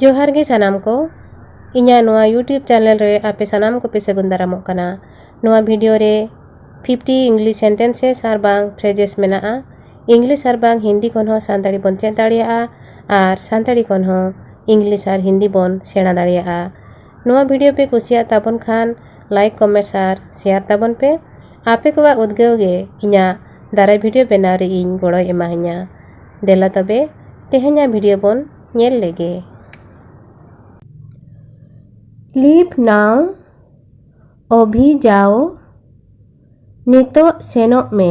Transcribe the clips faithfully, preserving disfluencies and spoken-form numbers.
ᱡᱚᱦᱟᱨ ᱜᱮ ᱥᱟᱱᱟᱢ ᱠᱚ᱾ ᱤᱧᱟᱹᱜ ᱱᱚᱣᱟ YouTube ᱪᱮᱱᱮᱞ ᱨᱮ ᱟᱯᱮ ᱥᱟᱱᱟᱢ ᱠᱚᱯᱮ ᱥᱟᱹᱜᱩᱱ ᱫᱟᱨᱟᱢᱚᱜ ᱠᱟᱱᱟ᱾ ᱱᱚᱣᱟ ᱵᱷᱤᱰᱤᱭᱳ ᱨᱮ ᱯᱷᱤᱯᱴᱤ English sentences ᱟᱨ ᱵᱟᱝ phrases ᱢᱮᱱᱟᱜᱼᱟ᱾ ᱤᱝᱞᱤᱥ ᱟᱨ ᱵᱟᱝ ᱦᱤᱱᱫᱤ ᱠᱷᱚᱱ ᱦᱚᱸ ᱥᱟᱱᱛᱟᱲᱤ ᱵᱚᱱ ᱪᱮᱫ ᱫᱟᱲᱮᱭᱟᱜᱼᱟ ᱟᱨ ᱥᱟᱱᱛᱟᱲᱤ ᱠᱷᱚᱱ ᱦᱚᱸ ᱤᱝᱞᱤᱥ ᱟᱨ ᱦᱤᱱᱫᱤ ᱵᱚᱱ ᱥᱮᱬᱟ ᱫᱟᱲᱮᱭᱟᱜᱼᱟ᱾ ᱱᱚᱣᱟ ᱵᱷᱤᱰᱤᱭᱳ ᱯᱮ ᱠᱩᱥᱤᱭᱟᱜ ᱛᱟᱵᱚᱱ ᱠᱷᱟᱱ like, comments ᱟᱨ share ᱛᱟᱵᱚᱱ ᱯᱮ᱾ ᱟᱯᱮ ᱠᱚᱣᱟᱜ ᱩᱫᱽᱜᱟᱹᱣ ᱜᱮ ᱤᱧᱟᱹᱜ ᱫᱟᱨᱟᱭ ᱵᱷᱤᱰᱤᱭᱳ ᱵᱮᱱᱟᱣ ᱨᱮ ᱤᱧ ᱜᱚᱲᱚᱭ ᱮᱢᱟᱦᱟᱹᱧᱟ᱾ ᱫᱮᱞᱟ ᱛᱚᱵᱮ ᱛᱮᱦᱮᱧᱟᱜ ᱵᱷᱤᱰᱤᱭᱳ ᱵᱚᱱ ᱧᱮᱞ ᱞᱮᱜᱮ᱾ Leave now, ᱚᱵᱷᱤ ᱡᱟᱣ᱾ ᱱᱤᱛᱚᱜ ᱥᱮᱱᱚᱜ ᱢᱮ᱾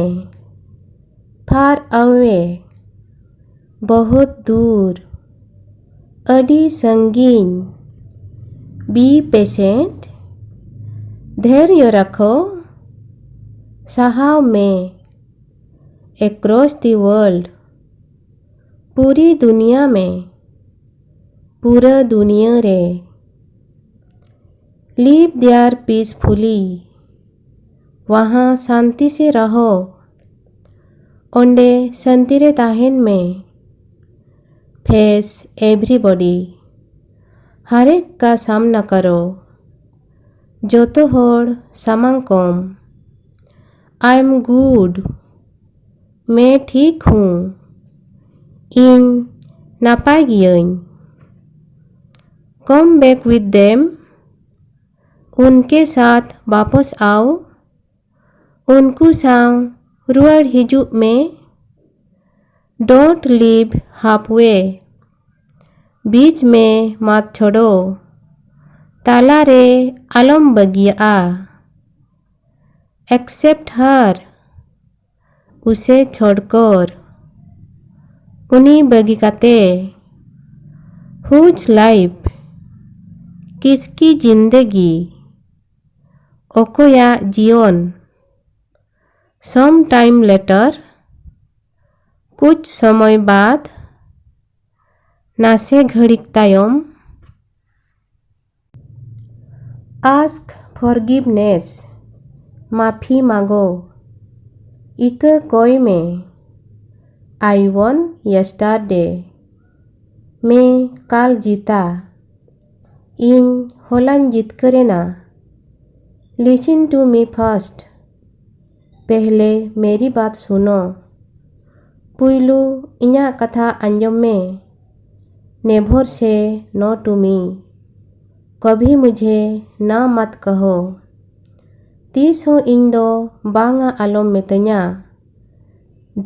Far away, ᱵᱚᱦᱩᱛ ᱫᱩᱨ, ᱟᱹᱰᱤ ᱥᱟᱺᱜᱤᱧ᱾ Be patient, ᱫᱷᱮᱨᱭᱚ ᱨᱟᱠᱷᱚ, ᱥᱟᱦᱟᱣ ᱢᱮ᱾ Across the world, ᱯᱩᱨᱤ ᱫᱩᱱᱤᱭᱟ ᱢᱮ, ᱯᱩᱨᱟᱹ ᱫᱩᱱᱤᱭᱟᱹ ᱨᱮ᱾ Live there peacefully, ᱣᱟᱦᱟᱸ ᱥᱟᱱᱛᱤ ᱥᱮ ᱨᱚᱦᱚ, ᱚᱸᱰᱮ ᱥᱟᱱᱛᱤ ᱨᱮ ᱛᱟᱦᱮᱱ ᱢᱮ᱾ Face everybody, ᱦᱟᱨᱮᱠ ᱠᱟ ᱥᱟᱢᱱᱟ ᱠᱟᱨᱚ, ᱡᱚᱛᱚ ᱦᱚᱲ ᱥᱟᱢᱟᱝ ᱠᱚᱢ᱾ I am good, मैं ठीक हूँ, ᱤᱧ ᱱᱟᱯᱟᱭ ᱜᱤᱭᱟᱹᱧ᱾ Come back with them, ᱩᱱᱠᱮ ᱥᱟᱛᱷ ᱵᱟᱯᱚᱥ ᱟᱣ, ᱩᱱᱠᱩ ᱥᱟᱶ ᱨᱩᱣᱟᱹᱲ ᱦᱤᱡᱩᱜ ᱢᱮ᱾ Don't leave halfway, बीच में मत छोड़ो, ᱛᱟᱞᱟ ᱨᱮ ᱟᱞᱚᱢ ᱵᱟᱹᱜᱤᱭᱟᱜᱼᱟ᱾ Except her, उसे छोड़कर, ᱩᱱᱤ ᱵᱟᱹᱜᱤ ᱠᱟᱛᱮ᱾ Whose life, ᱠᱤᱥᱠᱤ ᱡᱤᱱᱫᱮᱜᱤ, ᱚᱠᱚᱭᱟᱜ ᱡᱤᱭᱚᱱ᱾ Some time later, ᱠᱩᱪ ᱥᱚᱢᱚᱭ ᱵᱟᱫᱽ, ᱱᱟᱥᱮ ᱜᱷᱟᱹᱲᱤᱠ ᱛᱟᱭᱚᱢ᱾ Ask forgiveness, ᱢᱟᱹᱯᱷᱤ ᱢᱟᱜᱚ᱾ ᱤᱠᱟᱹ ᱠᱚᱭ ᱢᱮ᱾ I won yesterday, मैं कल जीता। ᱤᱧ ᱦᱚᱞᱟᱧ ᱡᱤᱛᱠᱟᱹᱨᱮᱱᱟ᱾ Listen to me first. ᱯᱮᱦᱞᱮ ᱢᱮᱨᱤ ᱵᱟᱛ ᱥᱩᱱᱳ. ᱯᱩᱭᱞᱩ ᱤᱧᱟᱹᱜ ᱠᱟᱛᱷᱟ ᱟᱸᱡᱚᱢ ᱢᱮ᱾ ᱱᱮᱵᱷᱚᱨ ᱥᱮ ᱱᱳ ᱴᱩ ᱢᱤ᱾ ᱠᱚᱵᱷᱤ ᱢᱩᱡᱷᱮ ᱱᱟ ᱢᱟᱛ ᱠᱟᱦᱳ᱾ ᱛᱤᱥ ᱦᱚᱸ ᱤᱧ ᱫᱚ ᱵᱟᱝᱟ ᱟᱞᱚᱢ ᱢᱮᱛᱟᱹᱧᱟ᱾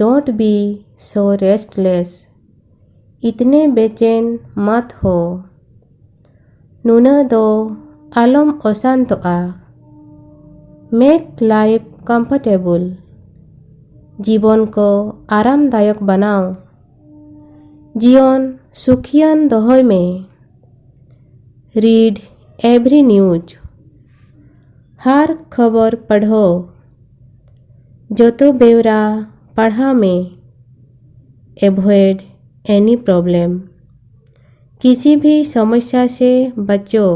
Don't be so restless. ᱤᱛᱱᱮ ᱵᱮᱪᱮᱱ ᱢᱟᱛ ᱦᱳ᱾ ᱱᱩᱱᱟᱹᱜ ᱫᱚ ᱟᱞᱚᱢ ᱚᱥᱟᱱᱛᱚᱜᱼᱟ᱾ Make life comfortable. ᱡᱤᱵᱚᱱ ᱠᱚ ᱟᱨᱟᱢᱫᱟᱭᱚᱠ ᱵᱟᱱᱟᱣ᱾ ᱡᱤᱭᱚᱱ ᱥᱩᱠᱷᱤᱭᱟᱱ ᱫᱚᱦᱚᱭ ᱢᱮ᱾ Read every news. ᱦᱟᱨ ᱠᱷᱚᱵᱚᱨ ᱯᱟᱲᱦᱟᱣ᱾ ᱡᱚᱛᱚ ᱵᱮᱣᱨᱟ ᱯᱟᱲᱦᱟᱣ ᱢᱮ᱾ Avoid any problem. ᱠᱤᱥᱤ ᱵᱷᱤ ᱥᱚᱢᱚᱥᱭᱟ ᱥᱮ ᱵᱟᱪᱚ᱾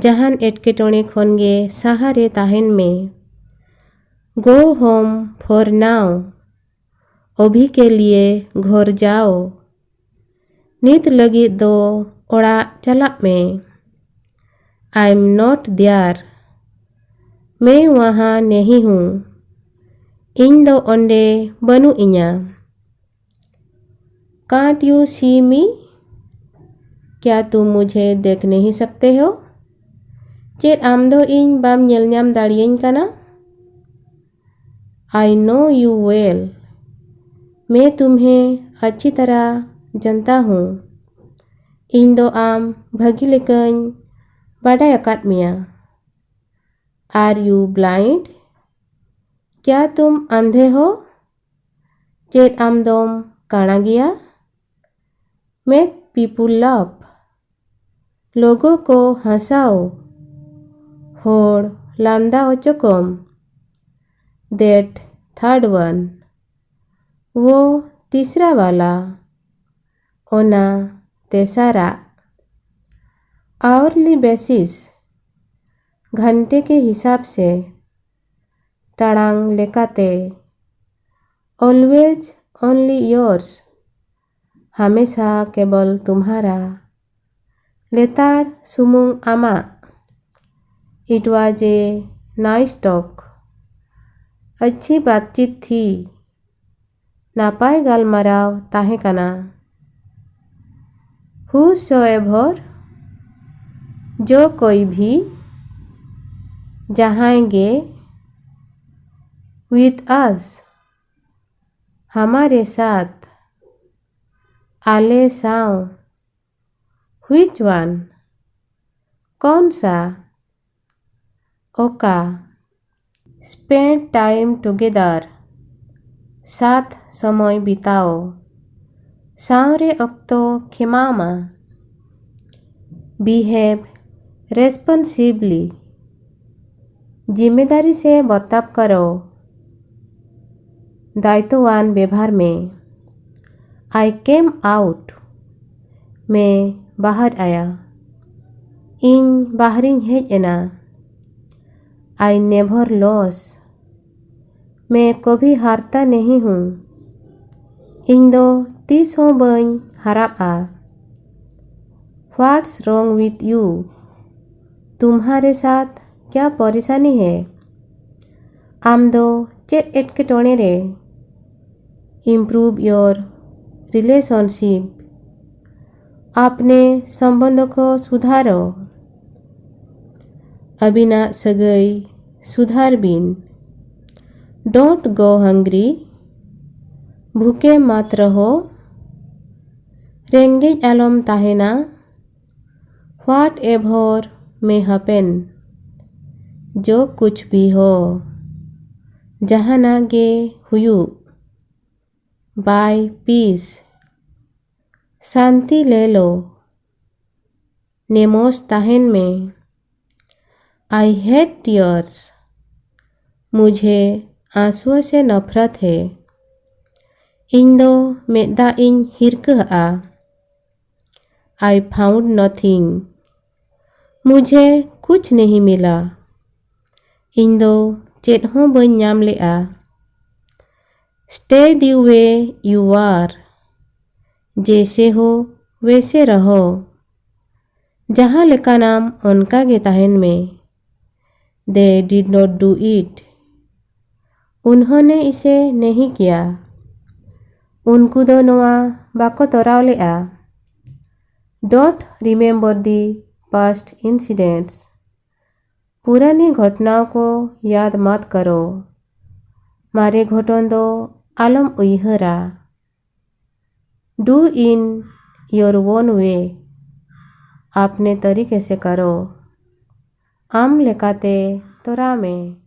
ᱡᱟᱦᱟᱱ ᱮᱴᱠᱮᱴᱚᱬᱮ ᱠᱷᱚᱱ ᱜᱮ ᱥᱟᱦᱟ ᱨᱮ ᱛᱟᱦᱮᱱ ᱢᱮ᱾ Go home for now. ᱚᱵᱷᱤ ᱠᱮ ᱞᱤᱭᱮ ᱜᱷᱚᱨ ᱡᱟᱣ᱾ ᱱᱤᱛ ᱞᱟᱹᱜᱤᱫ ᱫᱚ ᱚᱲᱟᱜ ᱪᱟᱞᱟᱜ ᱢᱮ᱾ I am not there. मैं वहाँ नहीं हूँ. ᱤᱧ ᱫᱚ ᱚᱸᱰᱮ ᱵᱟᱹᱱᱩᱜ ᱤᱧᱟ. Can't you see me? क्या तुम मुझे देख नहीं सकते हो? ᱪᱮᱫ ᱟᱢ ᱫᱚ ᱤᱧ ᱵᱟᱢ ᱧᱮᱞ ᱧᱟᱢ ᱫᱟᱲᱮᱭᱟᱹᱧ ᱠᱟᱱᱟ? I know you well. मैं तुम्हें अच्छी तरह जानता हूँ. ᱤᱧ ᱫᱚ ᱟᱢ ᱵᱷᱟᱹᱜᱤ ᱞᱮᱠᱟᱧ ᱵᱟᱰᱟᱭ ᱟᱠᱟᱫ ᱢᱮᱭᱟ. Are you blind? क्या तुम अंधे हो? ᱪᱮᱫ ᱟᱢ ᱫᱚᱢ ᱠᱟᱬᱟ ᱜᱮᱭᱟ? Make people laugh. लोगों को हंसाओ. ᱦᱚᱲ ᱞᱟᱸᱫᱟ ᱦᱚᱪᱚ ᱠᱚᱢ. That third one. वो तीसरा वाला. ᱚᱱᱟ ᱛᱮᱥᱟᱨᱟᱜ. Hourly basis. घंटे के हिसाब से. ᱴᱟᱲᱟᱝ ᱞᱮᱠᱟᱛᱮ. Always only yours. ᱦᱟᱢᱮᱥᱟ ᱠᱮᱵᱚᱞ ᱛᱩᱢᱦᱟᱨᱟ᱾ ᱞᱮᱛᱟᱲ ᱥᱩᱢᱩᱝ ᱟᱢᱟᱜ᱾ It was a nice talk. अच्छी बातचीत थी. ᱱᱟᱯᱟᱭ ᱜᱟᱞᱢᱟᱨᱟᱣ ᱛᱟᱦᱮᱸ ᱠᱟᱱᱟ᱾ Whosoever, जो कोई भी, ᱡᱟᱦᱟᱸᱭ ᱜᱮ, with us, हमारे साथ, ᱟᱞᱮ ᱥᱟᱶ, which one, कौन सा, ᱚᱠᱟ, spend time together, ᱥᱟᱛ ᱥᱚᱢᱚᱭ ᱵᱤᱛᱟᱣ, ᱥᱟᱶᱨᱮ ᱚᱠᱛᱚ ᱠᱷᱮᱢᱟᱣ ᱢᱟ, behave responsibly, ᱡᱤᱢᱮᱫᱟᱨᱤ ᱥᱮ ᱵᱚᱨᱛᱟᱵ ᱠᱟᱨᱚ, ᱫᱟᱭᱤᱛᱛᱚᱣᱟᱱ ᱵᱮᱵᱷᱟᱨ ᱢᱮ᱾ I came out, ᱢᱮ ᱵᱟᱦᱟᱨ ᱟᱭᱟ᱾ ᱤᱧ ᱵᱟᱦᱨᱤᱧ ᱦᱮᱡ ᱮᱱᱟ᱾ I never lost, ᱢᱮ ᱠᱚᱵᱷᱤ ᱦᱟᱨᱛᱟ ᱱᱮᱦᱤ ᱦᱩᱸ᱾ ᱤᱧ ᱫᱚ ᱛᱤᱥ ᱦᱚᱸ ᱵᱟᱹᱧ ᱦᱟᱨᱟᱜᱼᱟ᱾ What's wrong with you? तुम्हारे साथ क्या परेशानी है? ᱟᱢ ᱫᱚ ᱪᱮᱫ ᱮᱴᱠᱮᱴᱚᱬᱮ ᱨᱮ? Improve your relationship. अपने संबंध को सुधारो. ᱟᱹᱵᱤᱱᱟᱜ ᱥᱟᱹᱜᱟᱹᱭ ᱥᱩᱫᱷᱟᱨ ᱵᱤᱱ. Don't go hungry. भूखे मत रहो. ᱨᱮᱸᱜᱮᱡ ᱟᱞᱚᱢ ᱛᱟᱦᱮᱱᱟ. Whatever may happen, जो कुछ भी हो, ᱡᱟᱦᱟᱱᱟᱜ ᱜᱮ ᱦᱩᱭᱩᱜ, buy peace, ᱥᱟᱱᱛᱤ ᱞᱮ ᱞᱚ, ᱱᱮᱢᱚᱥ ᱛᱟᱦᱮᱱ ᱢᱮ. I hate tears, मुझे आंसुओं से नफरत है. ᱤᱧ ᱫᱚ ᱢᱮᱫ ᱫᱟᱜ ᱤᱧ ᱦᱤᱨᱠᱟᱹᱜᱼᱟ. I found nothing, मुझे कुछ नहीं मिला. ᱤᱧ ᱫᱚ ᱪᱮᱫ ᱦᱚᱸ ᱵᱟᱹᱧ ᱧᱟᱢ ᱞᱮᱜᱼᱟ. Stay the way you are, जैसे हो वैसे रहो। ᱡᱟᱦᱟᱸ ᱞᱮᱠᱟᱱᱟᱢ ᱚᱱᱠᱟ ᱜᱮ ᱛᱟᱦᱮᱱ ᱢᱮ᱾ They did not do it. उन्होंने इसे नहीं किया. ᱩᱱᱠᱩ ᱫᱚ ᱱᱚᱣᱟ ᱵᱟᱠᱚ ᱛᱚᱨᱟᱣ ᱞᱮᱫᱼᱟ. Don't remember the past incidents. पुरानी घटनाओं को याद मत करो. ᱢᱟᱨᱮ ᱜᱷᱚᱴᱚᱱ ᱫᱚ ᱟᱞᱚᱢ ᱩᱭᱦᱟᱹᱨᱟ. Do in your own way. अपने तरीके से करो. ᱟᱢ ᱞᱮᱠᱟᱛᱮ ᱛᱚᱨᱟᱣ ᱢᱮ.